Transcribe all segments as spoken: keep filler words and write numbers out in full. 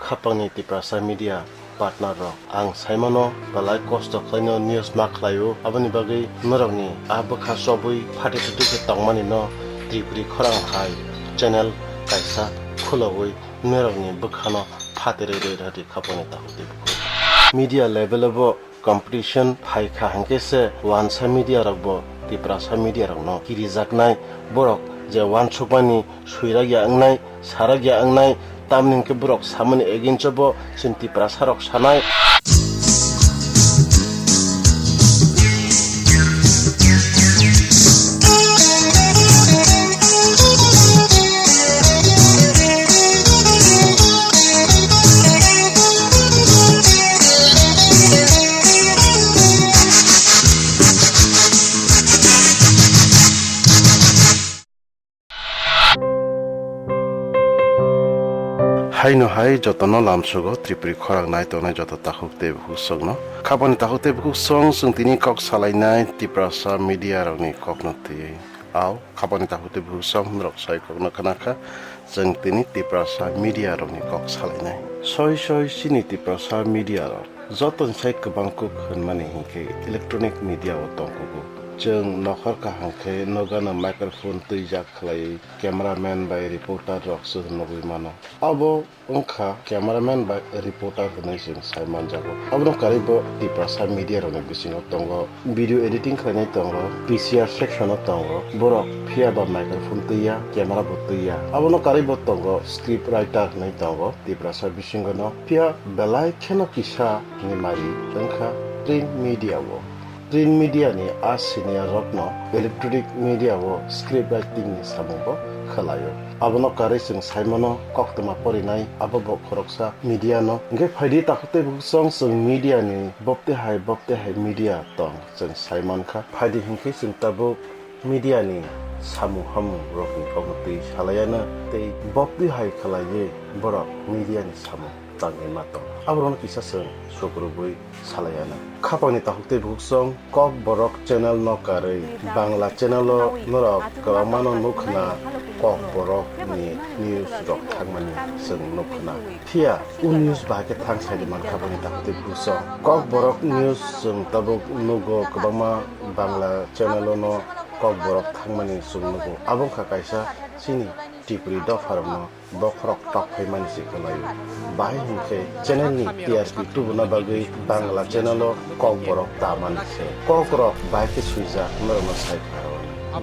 Khapangni Tiprasa media partner rok, ang saimano belai kosto khlaino news ma khlaio, aboni bagwi norokni a bwkha chobwi phatwi thwtwi khe tongmani no Tripuri khorang hai channel kaisa khulogwi norokni bwkhano phatwi rwi rwi rwdi khapangni takhuk tei bukhuk. Media level o bo competition phaikha hinkhe se wansa media rok bo Tiprasa media rokno kirijaknai, borok je wansukmani suirak ya wngnai, sarak ya wngnai, tamni hinkhe borok samani against o bo chini Tiprasa rok sanai. Haino hai jotono lamsugo Tripuri khorang nai tongnai joto takhuk tei bukhuk songno. Khapangni takhuk tei bukhuk song chwng tini kok salainai Tiprasa media rokni kokno twiwi. Ao, khapangni takhuk tei bukhuk song norok sai kokno khna kha, chwng tini Tiprasa media rokni kok salainai. Soi soi chini Tiprasa media rok jotoni sai kwbang kuk hwnmani hinkhe electronic media o tongkugo. Chwng nokhor kaham khe nokgano microphone twijak khlaiwi cameraman bai reporter rok se nugwi mano. Abo wngkha cameraman bai reporter hwnwi chwng sai manjago. Abono karwi bo Tiprasa media rokni bisingo tongo, video editing khlainai tongo, P C R section o tongo, borok phiya ba microphone twiya, camera bo twiya. Abono karwi bo tongo script writer hwnwi tongo Tiprasa bisingo no, phiya belai kheno kisa ni mari wngkha print media o. Print media ni a senior rokno electronic media o script writing ni samung bo khwlaio. Abono karwi chwng saimano koktwma porinai abo bo khoroksa media no. Hinkhe phaidi takhuk tei bukhuk song chwng media ni bopte hai bopte hai media tong chwng saimankha. Phaidi hinkhe chwng tabuk media ni samung hamung rokni kokno twi salaiano tei bopte hai khwlaiwi borok media ni samung tangwi ma tong. Aborokno kisa chwng sukrubwi salaiano. Khapangni takhuk tei bukhuk song Kokborok channel no karwi Bangla channel o norok kwbangmano nukhna Kokborok ni news rok thangmani chwng nukhna. Phiya o news bahai khe thang saidi mankha boni takhuk tei bukhuk song. Kokborok news chwng tabuk nugo kwbangma Bangla channel o no Kokborok thangmani chwng nugo. Abo wngkha kaisa chini Tripuri dopharokno bokhorok tok phaimani se khwlaio. Bahai hinkhe channel ni T R P tubuna bagwi Bangla channel o Kokborok tamani se. Kokrok bahai khe swijak norokno sai pharo.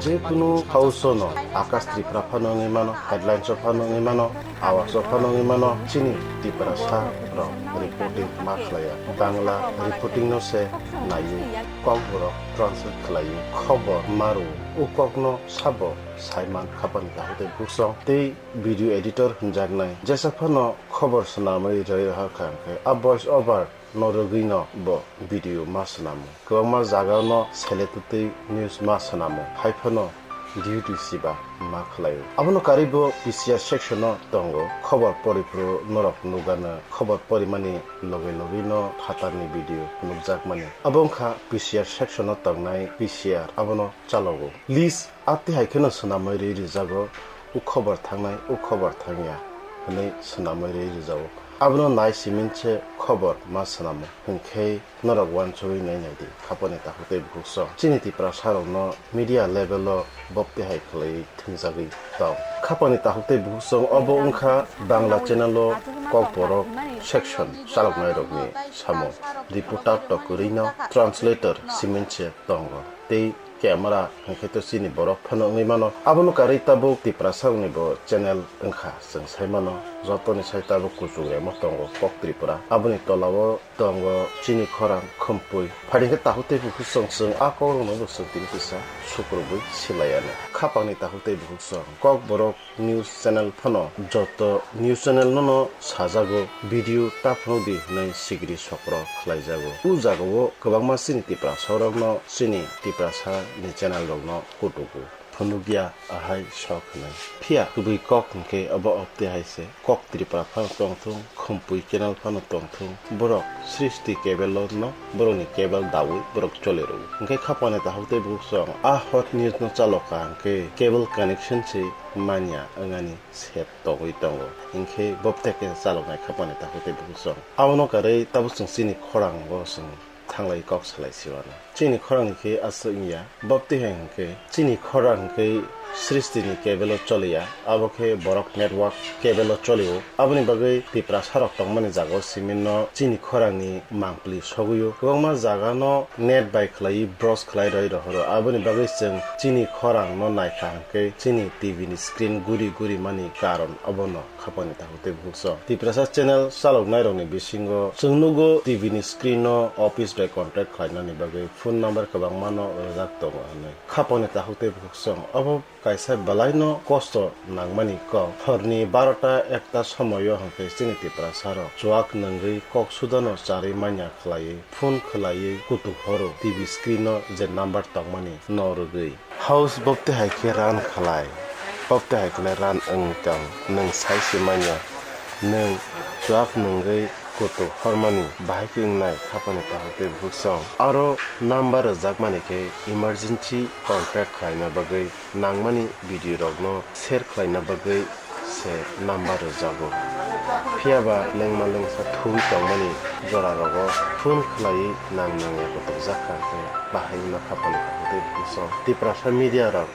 Je kunu house o no Akash Tripura phano wngwi mano, Headlines o phano wngwi mano, Awas o phano wngwi mano, chini Tiprasa rok reporting ma khlaiya. Bangla reporting no se naiwi Kokborok translate khlaiwi khobor maru o kokno sabo saiman khapang kaham tei buksong tei video editor hwnjaknai. Jesa phano khobor swnamwi rwui rohor kha, hwnkhe a voice over no rwgwino bo video ma swnamo. Kwbangma jagao no sele twtwi news ma swnamo. Hai phano duty siba ma khlaio. Abono karwi bo P C R section o tongo. Khobor poriphuru norok nukgano. Khobor porimani loge loge no phatarni video nukjakmani. Abo wngkha P C R section o tongnai P C R. Abono chalogo. List a twi hai kheno swnamwi rwi rwjago, o khobor thangnai, o khobor thangya hwnwi swnamwi rwi rwjago. Abono nai simi se khobor ma swnamo, hwnkhe norok uansugwi nai nai di, khapangni takhuk tei bukhuk song. Chini Tiprasa rokno media level o bopti hai khwlaiwi thwngjagwi tong. Khapangni takhuk tei bukhuk song obo wngkha Bangla channel o Kokborok section chaloknai rokni samung. Reporter to kwrwino translator simi se tongo. Tei camera hwnkhe to chini borok phano wngwi mano. Abono karwi tabuk Tiprasa rokni bo channel wngkha, chwng sai mano. Jotoni sai tabuk kuchuk rema tongo Kok Tripura. Aboni tola o tongo chini khorang Khumpui. Phaidi khe takhuk tei bukhuk song chwng a kok rokno bo chwng tini kisa sukrubwi silaiya no. Khapangni takhuk tei bukhuk song Kokborok news channel phano joto news channel no no sajago, video ta phunuk di hwnwi sikiri sokro khlaijago. O jagao kwbangma chini Tiprasa rokno chini Tiprasa ni channel rokno kutugo. phunukya ahai sok hwnwi. Phiya kubui kok hwnkhe obo opti hai se, kok Tripura phano tongthung, Khumpui channel phano tongthung, borok Srishti cable no borokni cable dawi borok choli rwo. Hwnkhe khapani takhuk tei bukhuk song a hot news no chaloka hwnkhe cable connection se manya wngani sep tongwi tongo. Hwnkhe bopte khe chaloknai khapani takhuk tei bukhuk song. Abono karwi tabuk chwng chini khorango chwng thanglai kok salai siwano. Chini khorang ni khe aswk wngya. Bopti hai hwnkhe chini khorang hwnkhe Srishti ni cable o choliya. Abo khe borok network cable o cholio. Aboni bagwi Tiprasa rok tongmani jaga o simi no chini khorang ni mangpli sogwio. Kwbangma jaga no net bai khlaiwi bros khlai rwi rohoro. Aboni bagwi chwng chini khorang no naikha hwnkhe chini T V ni screen guri guri mani karon abono. Khapani takhuk tei bukhuk song. Tiprasa channel chaloknai rokni bisingo chwng nugo T V ni screen o office bai contact khlainani bagwi phone number kwbangma no rwjak tongo hwnwi. Khapani takhuk tei bukhuk song. Obo kaisa belai no kosto nangmani kok. Horni barota ekta somoio hwnkhe chini Tiprasa rok chuak nwngwi kok sudano charwi manya khlaiwi phone khlaiwi kutuk horo T V screen o je number tongmani no rwgwi. House bopte hai khe run khlai, bopte hai khlai run wng tong, nwng sai se manya, nwng chuak nwngwi kutuk hormani bahai khe wngnai khapani takhuk tei bukhuk song. Aro number rwjakmani khe emergency contact khlaina bagwi nangmani video rokno share khlaina bagwi se number rwjago. Phiya ba lengma lengsa thuwi tongmani jora rogo phone khlaiwi nang nangya kutukjak kha khe bahai wngna khapani takhuk tei bukhuk song. Tiprasa media rok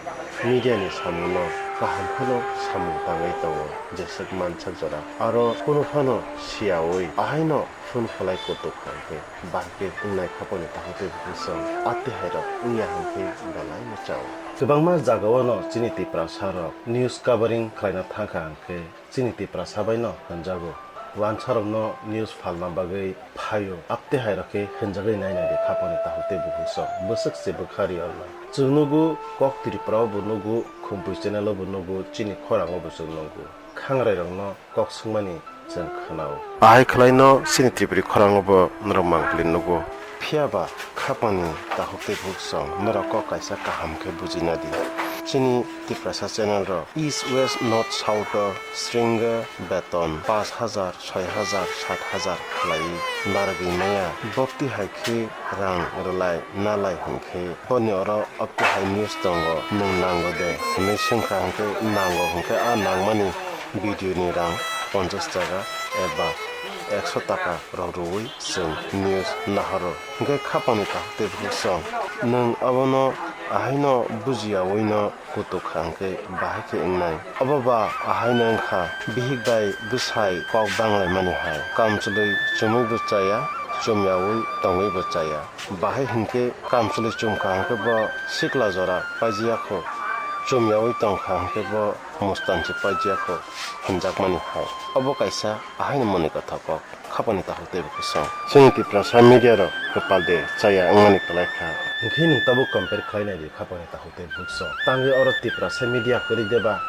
media ni samung no kaham kheno samung tangwi tongo jeswk mansak jora. Aro kunu phano siyawi ahaino phone khlai kutuk kha khe bahai khe wngnai khapani takhuk tei bukhuk song. Atwi hai rok wngya hwnkhe belai no chao. Kwbangma jagao no chini Tiprasa rok news covering khlaina thangkha hwnkhe chini Tiprasa bai no hwnjago. Wansarokno news phalna bagwi phaio, apte hai rok khe hwnjagwi nainai di khapani takhuk tei bukhuk song. Bwswk se bwkha ri ornai. Chwng nugo kok Tripura o bo nugo, Khumpui channel o bo nugo, chini khorang o bo chwng nugo. Khangrai rokno kok swngmani chwng khwnao. Ahai khwlaino chini Tripuri khorang o bo norok mangpili nugo. Phiya ba khapani takhuk tei bukhuk song norok kok kaisa kaham khe bujina di. Chini Tiprasa channel rok East West North South o sringo beton pash hajar, soi hajar, sat hajar khlaiwi narwgwi maya. Bopti hai khe rang rwlai nalai hwnkhe boni oro opti hai news tongo, nwng nango de? Hwnwi swngkha hwnkhe nango hwnkhe a nangmani video ni rang ponchash taka eba ekso taka rok rwui chwng news nahoro. Hwnkhe khapangni kaham tei bukhuk song nwng abono ahaino bujiyaui no kutuk kha hwnkhe bahai khe wngnai. Obo ba ahaino wngkha, bihik bai bwsai kok banglaimani hai. Kamchwlwi chumui bo chaya, chumyaui tongwi bo chaya. Bahai hwnkhe kamchwlwi chumkha hwnkhe bo sikla jora paijiyakho, chumyaui tongkha hwnkhe bo mustansi paijiyakho hinjakmani hai. Obo kaisa ahaini moni kotha kok. Khapani takhuk tei bukhuk song. Chini Tiprasa media rok kwpal de chaya wngmani kwlai kha. Hwnkhe nwng tabuk compare khlai nai di khapani takhuk tei bukhuk song. Tangwi oro Tiprasa media kwrwi de ba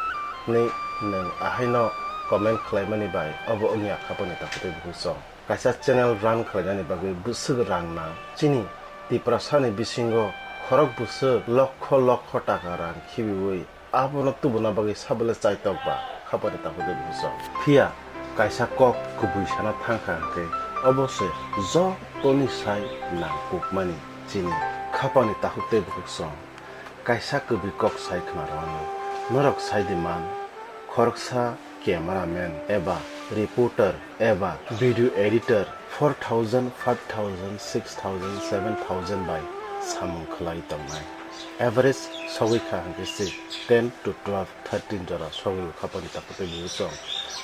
hwnwi nwng ahaino comment khlaimani bai obo wngya khapani takhuk tei bukhuk song. Kaisa channel run khlainani bagwi bwswk rang nang. Chini Tiprasani bisingo khorok bwswk lokho lokho taka rang khibiui abono tubuna bagwi sabole chaitok ba khapani takhuk tei bukhuk song. Phiya kaisa kok kubui sana thangkha hwnkhe obo se jotoni sai nangkukmani chini khapani takhuk tei bukhuk song. Kaisa kubui kok sai khna rwno norok sai di man, khoroksa cameraman eba reporter eba video editor four thousand, five thousand, six thousand, seven thousand bai samung khlai tongnai. Average sogwi kha hwnkhe se ten to twelve, thirteen jora sogwi khapani takhuk tei bukhuk song.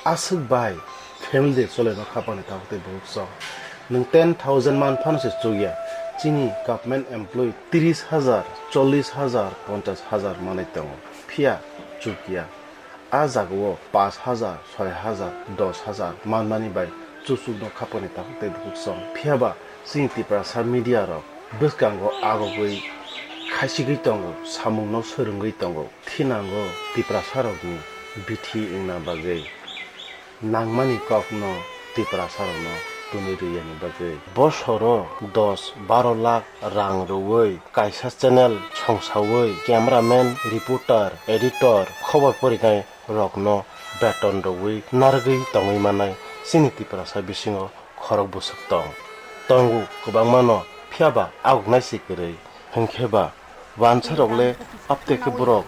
Aswk bai family de cholaino khapani takhuk tei bukhuk song. Nwng ten thousand man phano se chukya. Chini government employee tris hajar, chollis hajar, ponchash hajar manwi tongo. Phiya chukya. A jagao pash hajar, soi hajar, dos hajar manmani bai chuchukno khapani takhuk tei bukhuk song. Phiya ba chini Tiprasa media rok bwskango agogwi khaisigwi tongo, samungno swrwngwi tongo. Thinango Tiprasa rokni bithi wngna bagwi nangmani kokno Tiprasa rokno Riyani bagwi bosoro dos baro lakh rang rwui kaisa channel songsaui cameraman, reporter, editor, khobor porinai rokno beton rwui narwgwi tongwi manai chini Tiprasa bisingo khorok bwswk tong. Tongo kwbangmano, phiyaba aoknai se kwrwi. Hinkhe ba wansa rok le apte khe borok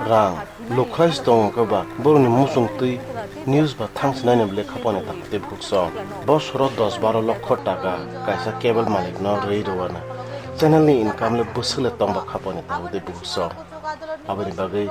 rang lukhlai se tongo khe ba borokni muchung twi news ba thang se naina bile khapani takhuk tei bukhuk song. Bosoro dos baro lokho taka kaisa cable malik no rwi rwna channel ni income le bwswk le tongba khapani takhuk tei bukhuk song. Aboni bagwi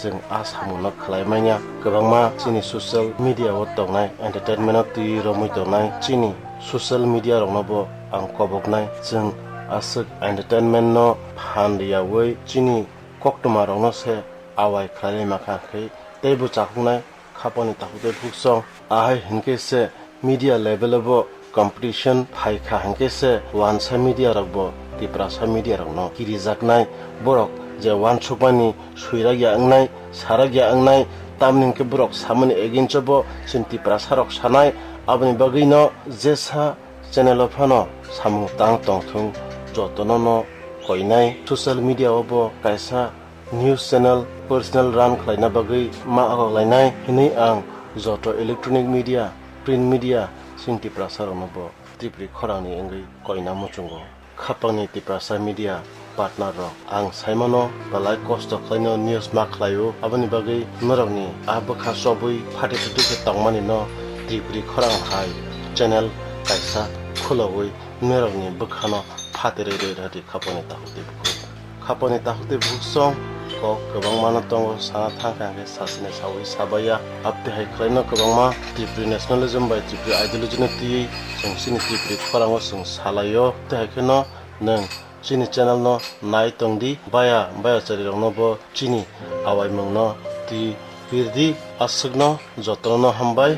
chwng a samungno khlai manya. Kwbangma chini social media o tongnai, entertainment o twi romwi tongnai chini social media rokno bo ang koboknai. Chwng aswk entertainment no phan riyaui chini koktwma rokno se awai khlai ma kha khe teibo chakuknai khapani takhuk tei bukhuk song. Ahai hinkhe se media level o bo competition phai kha hinkhe se wansa media rok bo Tiprasa media rok no kirijaknai. Borok je wansukmani suirak ya wngnai, sarak ya wngnai, tamni hinkhe borok samani against o bo chini Tiprasa rok sanai. Aboni bagwi no jesa channel o phano samung tang tongthung, jotono no koinai. Social media o bo kaisa news channel personal run khlaina bagwi ma agoklainai hinwi ang joto electronic media, print media, chini Tiprasa rokno bo Tripuri khorangni wngwi koina muchungo. Khapangni Tiprasa media partner rok, ang saimano belai kosto khlaino news ma khlaio, aboni bagwi norokni a bwkha chobwi phatwi thwtwi khe tongmani no Tripuri khorang hai channel kaisa khulogwi norokni bwkhano phatirwi rwi rwdi khapangni takhuk tei bukhuk. Khapangni takhuk tei bukhuk song kok kwbangmano tongo, sana thang kha hwnkhe sasini saui sabaiya. Abte hai khlaino kwbangma Tripuri nationalism bai Tripuri ideology no twiwi chwng chini Tripuri khorango chwng salaio. Abte hai kheno nwng chini channel no nai tongdi, baya baya charirokno bo chini awaimungno twi pirdi. Aswkno jotono hambai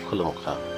khulumkha.